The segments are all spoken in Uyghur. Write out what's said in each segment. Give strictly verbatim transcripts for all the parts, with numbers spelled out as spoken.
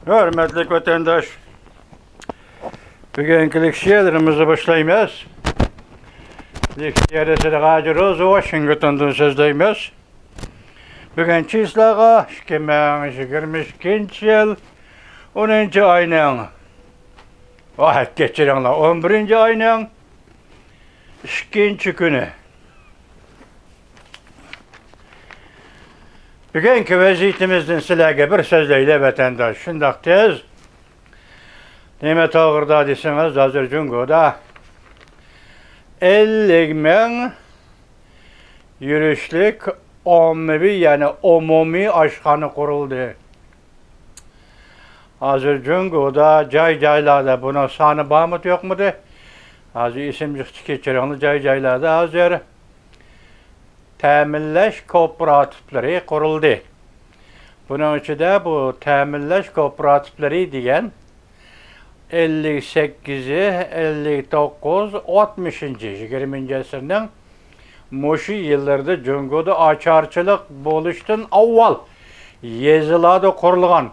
ھۆرمەتلىك ۋەتەنداش، بۈگۈنكى لېكسىيەلىرىمىزنى باشلايمىز. لېكسىيە رەسىدى غاجى روزا، ۋاشىنگتوندىن سۆزلەيمىز. بۈگۈن چىسلاغا ئىككى مىڭ يىگىرمە ئىككىنچى يىل ئونىنچى ئاينىڭ، ۋاي، كەچۈرۈڭلار، ئون بىرىنچى ئاينىڭ ئىككىنچى كۈنى. بۈگۈنكى ۋەزىيىتىمىزدىن سىلەرگە بىر سۆزلەيلى، ۋەتەنداش. شۇنداق تېز. نېمە توغرىدا دېسىڭىز، ھازىر جۇڭگودا ئەللىك مىڭ يۈرۈشلۈك ئاممىۋى، يەنى ئومۇمىي ئاشخانا قۇرۇلدى. ھازىر جۇڭگودا جاي-جايلاردا، بۇنىڭ سانى بارمىدى يوقمىدى؟ ھازىر ئېسىمدە چىقتى، كەچۈرۈڭلار، جاي-جايلاردا ھازىر تەمىنلەش كوپىراتىپلىرى قۇرۇلدى. بۇنىڭ ئىچىدە بۇ تەمىنلەش كوپىراتىپلىرى دېگەن ئەللىك سەككىزى، ئەللىك توققۇز، ئاتمىشىنچى، يىگىرمىنچى ئەسىرنىڭ مۇشۇ يىللىرىدا جۇڭگودا ئاچارچىلىق بولۇشتىن ئاۋۋال يېزىلاردا قۇرۇلغان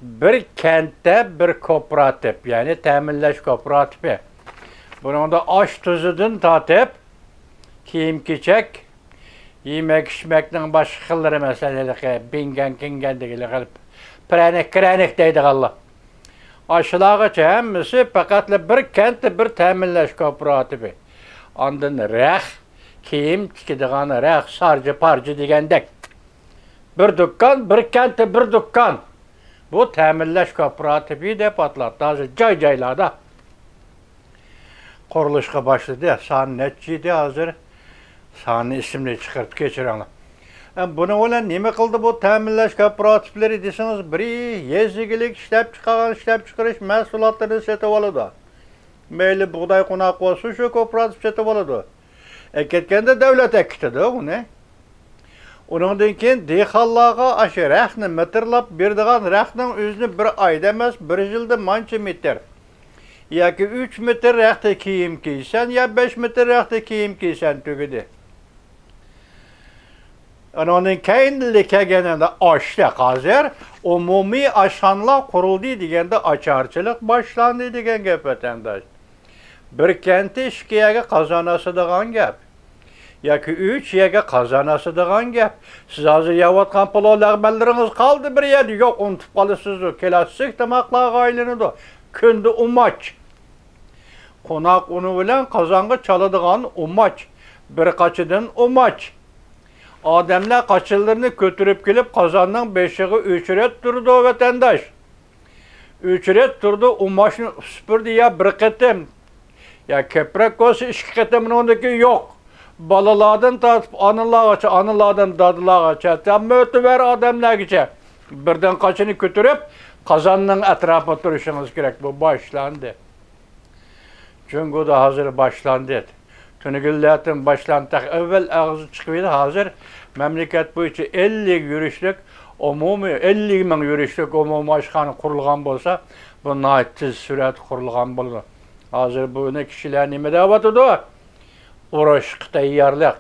بىر كەنتتە بىر كوپىراتىپ، يەنى تەمىنلەش كوپىراتىپى. بۇنىڭدا ئاش تۇزىدىن تارتىپ، كىيىم-كېچەك، يېمەك-ئىچمەكنىڭ باشقا خىللىرى، مەسىلەن، ھېلىقى بىڭگەن، كىڭگەن دېگىلى قېلىپ، پىرەنىك، كىرەنىك دەيدىغانلار. ئاشۇلارغىچە ھەممىسى پەقەتلا بىر كەنتتە بىر تەمىنلەش كوپىراتىپى. ئاندىن رەخ، كىيىم تىكىدىغان رەخ، سارجا-پارجا دېگەندەك. بىر دۇكان، بىر كەنتتە بىر دۇكان. بۇ تەمىنلەش كوپىراتىپى دەپ ئاتىلاتتى. ھازىر جاي-جايلاردا قۇرۇلۇشقا باشلىدى. سانى نەچچە ئىدى ھازىر؟ سانى ئېسىمدىن چىقىرىپ كەچۈرۈڭلار. ئە، بۇنىڭ بىلەن نېمە قىلدى بۇ تەمىنلەش كوپىراتىپلىرى دېسىڭىز، بىرى يېزا ئىگىلىك ئىشلەپچىقارغان، ئىشلەپچىقىرىش مەھسۇلاتلىرىنى سېتىۋالىدۇ. مەيلى بۇغداي، قوناق بولسۇن، شۇ كوپىراتىپ سېتىۋالىدۇ. ئەكەتكەندە دۆلەت ئەكېتىدۇ ئۇنى. ئۇنىڭدىن كېيىن دېھقانلارغا ئاشۇ رەختنى مېتىرلاپ بېرىدىغان، رەختنىڭ ئۆزىنى بىر ئايدا ئەمەس، بىر يىلدا مانچە مېتىر ياكى ئۈچ مېتىر رەختە كىيىم كىيسەن يا بەش مېتىر رەختە كىيىم كىيسەن، تۈگىدى. ئۇنىڭدىن كەينىلا كەلگەندە ئاشلىق، ھازىر ئومۇمىي ئاشخانىلار قۇرۇلدى دېگەندە ئاچارچىلىق باشلاندى دېگەن گەپ، ۋەتەنداش. بىر كەنتتە ئىككى يەرگە قازان ئاسىدىغان گەپ. ياكى ئۈچ يەرگە قازان ئاسىدىغان گەپ. سىز ھازىر يەۋاتقان پىلاۋ لەغمەنلىرىڭىز قالدى بىر يەردە؟ يوق، ئۇنتۇپ قالىسىزۇ، كلاسسىك تاماقلارغا ئايلىنىدۇ. كۈندە ئۇماچ. قوناق ئۇنى بىلەن قازانغا چالىدىغان ئۇماچ. بىر قاچىدىن ئۇماچ. ئادەملەر قاچىلىرىنى كۆتۈرۈپ كېلىپ، قازاننىڭ بېشىغا ئۆچرەت تۇرىدۇ، ۋەتەنداش. ئۆچرەت تۇرىدۇ، ئۇماچنى سۈپۈردى يا بىر قېتىم، يا كۆپرەك بولسا ئىككى قېتىم، ئۇنىڭدىن كېيىن يوق. بالىلاردىن تارتىپ ئانىلارغىچە، ئانىلاردىن دادىلارغىچە، ھەتتا مۆتىۋەر ئادەملەرگىچە بىردىن قاچىنى كۆتۈرۈپ، قازاننىڭ ئەتراپىدا تۇرۇشىڭىز كېرەك. بۇ باشلاندى. جۇڭگودا ھازىر باشلاندى. تۈنۈگۈنلەردىن باشلاندى. تېخى ئەۋۋەل ئاغزى چىقىۋىدى، ھازىر مەملىكەت بويىچە ئەللىك يۈرۈشلۈك ئومۇمىي، ئەللىك مىڭ يۈرۈشلۈك ئومۇمىي ئاشخانا قۇرۇلغان بولسا، بۇ ناھايىتى تېز سۈرئەتتە قۇرۇلغان بولىدۇ. ھازىر بۇنى كىشىلەر نېمە دەۋاتىدۇ؟ ئۇرۇشقا تەييارلىق.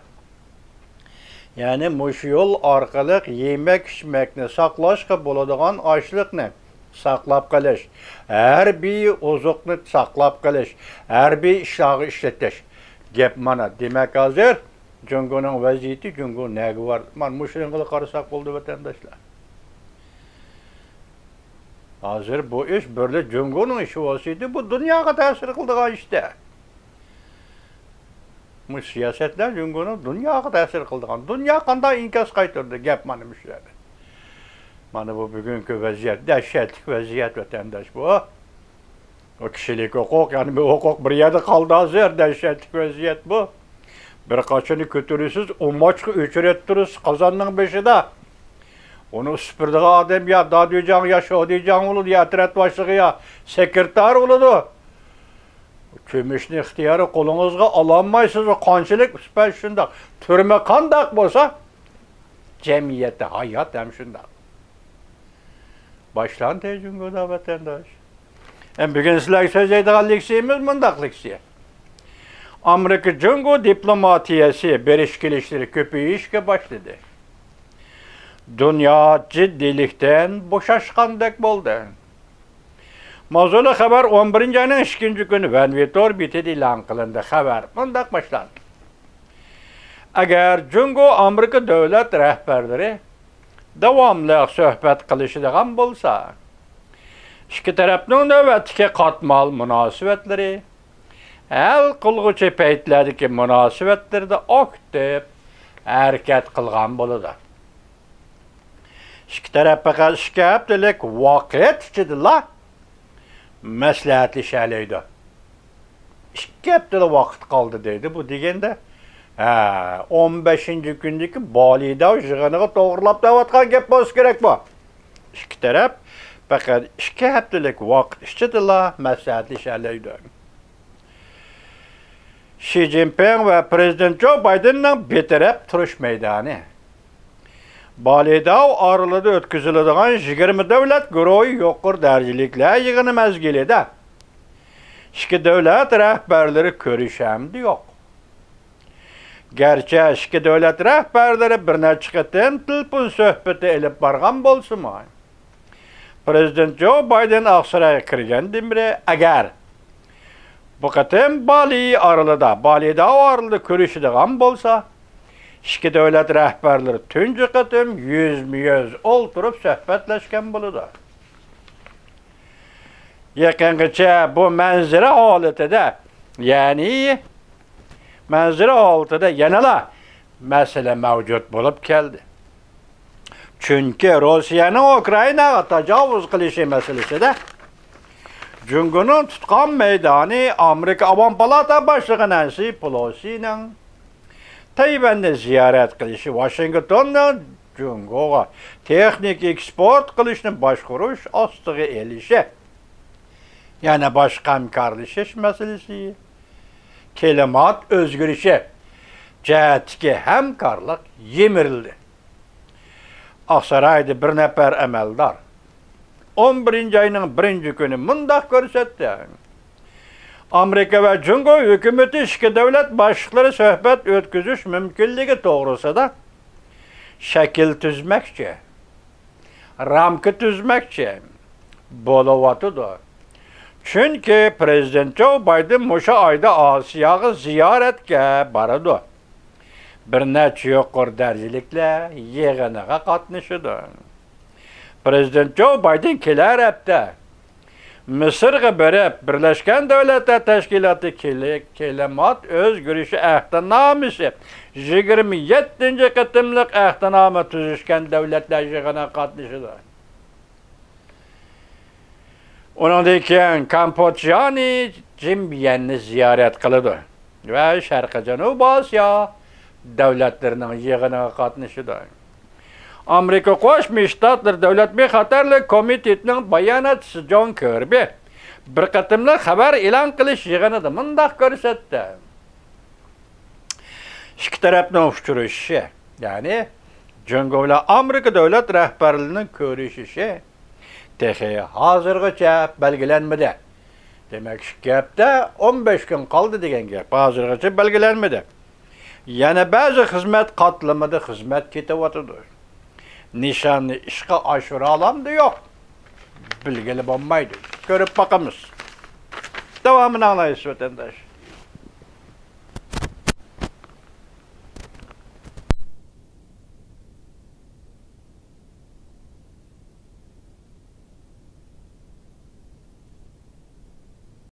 يەنى مۇشۇ يول ئارقىلىق يېمەك-ئىچمەكنى ساقلاشقا بولىدىغان ئاشلىقنى ساقلاپ قېلىش، ھەربىي ئوزۇقنى ساقلاپ قېلىش، ھەربىي ئىشلارغا ئىشلىتىش. گەپ مانا. دېمەك، ھازىر جۇڭگونىڭ ۋەزىيىتى، جۇڭگو نەگە باردى؟ مانا مۇشۇنىڭغىلا قارىساق بولدى، ۋەتەنداشلار. ھازىر بۇ ئىش بىرلا جۇڭگونىڭ ئىشى بولسىدى، بۇ دۇنياغا تەسىر قىلىدىغان ئىشتى. مۇشۇ سىياسەتلەر جۇڭگونىڭ دۇنياغا تەسىر قىلىدىغان، دۇنيا قانداق ئىنكاس قايتۇردى؟ گەپ مانا مۇشۇ يەردە. مانا بۇ بۈگۈنكى ۋەزىيەت، دەھشەتلىك ۋەزىيەت، ۋەتەنداش، بۇ. بۇ كىشىلىك ھوقۇق، يەنى بۇ ھوقۇق بىر يەردە قالدى ھازىر، دەھشەتلىك ۋەزىيەت بۇ. بىر قاچىنى كۆتۈرىسىز، ئۇماچقا ئۆچرەتتۈرىسىز قازاننىڭ بېشىدا. ئۇنى سۈپۈرىدىغان ئادەم يا دادۈيجاڭ، يا شودىيجاڭ بولىدۇ، يا ئەترەت باشلىقى، يا سېكرېتار بولىدۇ. چۆمۈچنى ئىختىيارىي قولىڭىزغا ئالالمايسىزغۇ، قانچىلىك سۈپەت شۇنداق. تۈرمە قانداق بولسا، جەمئىيەتتە ھايات ھەم شۇنداق. باشلاندى جۇڭگودا، ۋەتەنداش. ئەمدى بۈگۈن سىلەرگە سۆزلەيدىغان لېكسىيەمىز مۇنداق لېكسىيە. ئامېرىكا جۇڭگو دىپلوماتىيەسى بېرىش كېلىشلىرى كۆپىيىشكە باشلىدى. دۇنيا جىددىيلىكتىن بوشاشقاندەك بولدى. ماۋزۇلۇق خەۋەر ئون بىرىنچى ئاينىڭ ئىككىنچى كۈنى ۋەنۋىتور بېتىدە ئېلان قىلىندى. خەۋەر مۇنداق باشلاندى. ئەگەر جۇڭگو ئامېرىكا دۆلەت رەھبەرلىرى داۋاملىق سۆھبەت قىلىشىدىغان بولسا، ئىككى تەرەپنىڭ نۆۋەتتىكى قاتمال مۇناسىۋەتلىرى ھەل قىلغۇچى پەيتلەردىكى مۇناسىۋەتلىرىدە ئاكتىپ ھەرىكەت قىلغان بولىدۇ. ئىككى تەرەپ پەقەت ئىككى ھەپتىلىك ۋاقىت ئىچىدىلا مەسلىھەتلىشەلەيدۇ. ئىككى ھەپتىلا ۋاقىت قالدى دەيدۇ. بۇ دېگەندە، ھە، ئون بەشىنچى كۈندىكى بالىداۋ يىغىنىغا توغرىلاپ دەۋاتقان گەپ بولسا كېرەك بۇ. ئىككى تەرەپ پەقەت ئىككى ھەپتىلىك ۋاقىت ئىچىدىلا مەسلىھەتلىشەلەيدۇ. شى جىنپىڭ ۋە پىرېزىدېنت جو بايدېننىڭ بىتەرەپ تۇرۇش مەيدانى. بالىداۋ ئارىلىدا ئۆتكۈزۈلىدىغان يىگىرمە دۆلەت گۇرۇھى يۇقىرى دەرىجىلىكلەر يىغىنى مەزگىلىدە ئىككى دۆلەت رەھبەرلىرى كۆرۈشەمدى يوق. گەرچە ئىككى دۆلەت رەھبەرلىرى بىر نەچچە قېتىم تېلېفون سۆھبىتى ئېلىپ بارغان بولسىمۇ، پىرېزىدېنت جو بايدېن ئاقسارايغا كىرگەندىن بېرى، ئەگەر بۇ قېتىم بالى ئارىلىدا، بالىداۋ ئارىلىدا كۆرۈشىدىغان بولسا، ئىككى دۆلەت رەھبەرلىرى تۇنجى قېتىم يۈزمۇ يۈز ئولتۇرۇپ سۆھبەتلەشكەن بولىدۇ. يېقىنغىچە بۇ مەنزىرە ھالىتىدە، يەنى مەنزىرە ھالىتىدە يەنىلا مەسىلە مەۋجۇت بولۇپ كەلدى. چۈنكى روسىيەنىڭ ئۇكرائىناغا تاجاۋۇز قىلىشى مەسىلىسىدە جۇڭگونىڭ تۇتقان مەيدانى ئامېرىكا ئاۋام پالاتا باشلىقى نەنسى پېلوسىنىڭ تەيۋەننى زىيارەت قىلىشى، ۋاشىنگتوننىڭ جۇڭگوغا تېخنىكا ئېكسپورت قىلىشنى باشقۇرۇش ئاستىغا ئېلىشى، يەنە باشقا ھەمكارلىشىش مەسىلىسى، كىلىمات ئۆزگىرىشى جەھەتتىكى ھەمكارلىق يىمىرىلدى. ئاقسارايدا بىر نەپەر ئەمەلدار ئون بىرىنچى ئاينىڭ بىرىنچى كۈنى مۇنداق كۆرسەتتى: ئامېرىكا ۋە جۇڭگو ھۆكۈمىتى ئىككى دۆلەت باشلىقلىرى سۆھبەت ئۆتكۈزۈش مۇمكىنلىكى توغرىسىدا شەكىل تۈزمەكچى، رامكا تۈزمەكچى بولۇۋاتىدۇ. چۈنكى پىرېزىدېنت جو بايدېن مۇشۇ ئايدا ئاسىياغا زىيارەتكە بارىدۇ. بىر نەچچە يۇقىرى دەرىجىلىكلەر يىغىنىغا قاتنىشىدۇ. پىرېزىدېنت جو بايدېن كېلەر ھەپتە مىسىرغا بېرىپ، بىرلەشكەن دۆلەتلەر تەشكىلاتى كلى-، كىلىمات ئۆزگىرىشى ئەھدىنامىسى، يىگىرمە يەتتىنچى قېتىملىق ئەھدىنامە تۈزۈشكەن دۆلەتلەر يىغىنىغا قاتنىشىدۇ. ئۇنىڭدىن كېيىن كامپودژانى جىم بىيەننى زىيارەت قىلىدۇ ۋە شەرقىي جەنۇبىي ئاسىيا دۆلەتلىرىنىڭ يىغىنىغا قاتنىشىدۇ. ئامېرىكا قوشما شتاتلىرى دۆلەت بىخەتەرلىك كومىتېتىنىڭ باياناتچىسى جون كىربى بىر قېتىملىق خەۋەر ئېلان قىلىش يىغىنىدا مۇنداق كۆرسەتتى: ئىككى تەرەپنىڭ ئۇچرىشىشى، يەنى جۇڭگو بىلەن ئامېرىكا دۆلەت رەھبەرلىرىنىڭ كۆرۈشۈشى تېخى ھازىرغىچە بەلگىلەنمىدى. دېمەك، ئىككى ھەپتە، ئون بەش كۈن قالدى دېگەن گەپ، ھازىرغىچە بەلگىلەنمىدى. يەنە بەزى خىزمەت قاتلىمىدا خىزمەت كېتىۋاتىدۇ. نىشاننى ئىشقا ئاشۇرالامدۇ يوق، بىلگىلى بولمايدۇ. كۆرۈپ باقىمىز. داۋامىنى ئاڭلايسىز، ۋەتەنداش.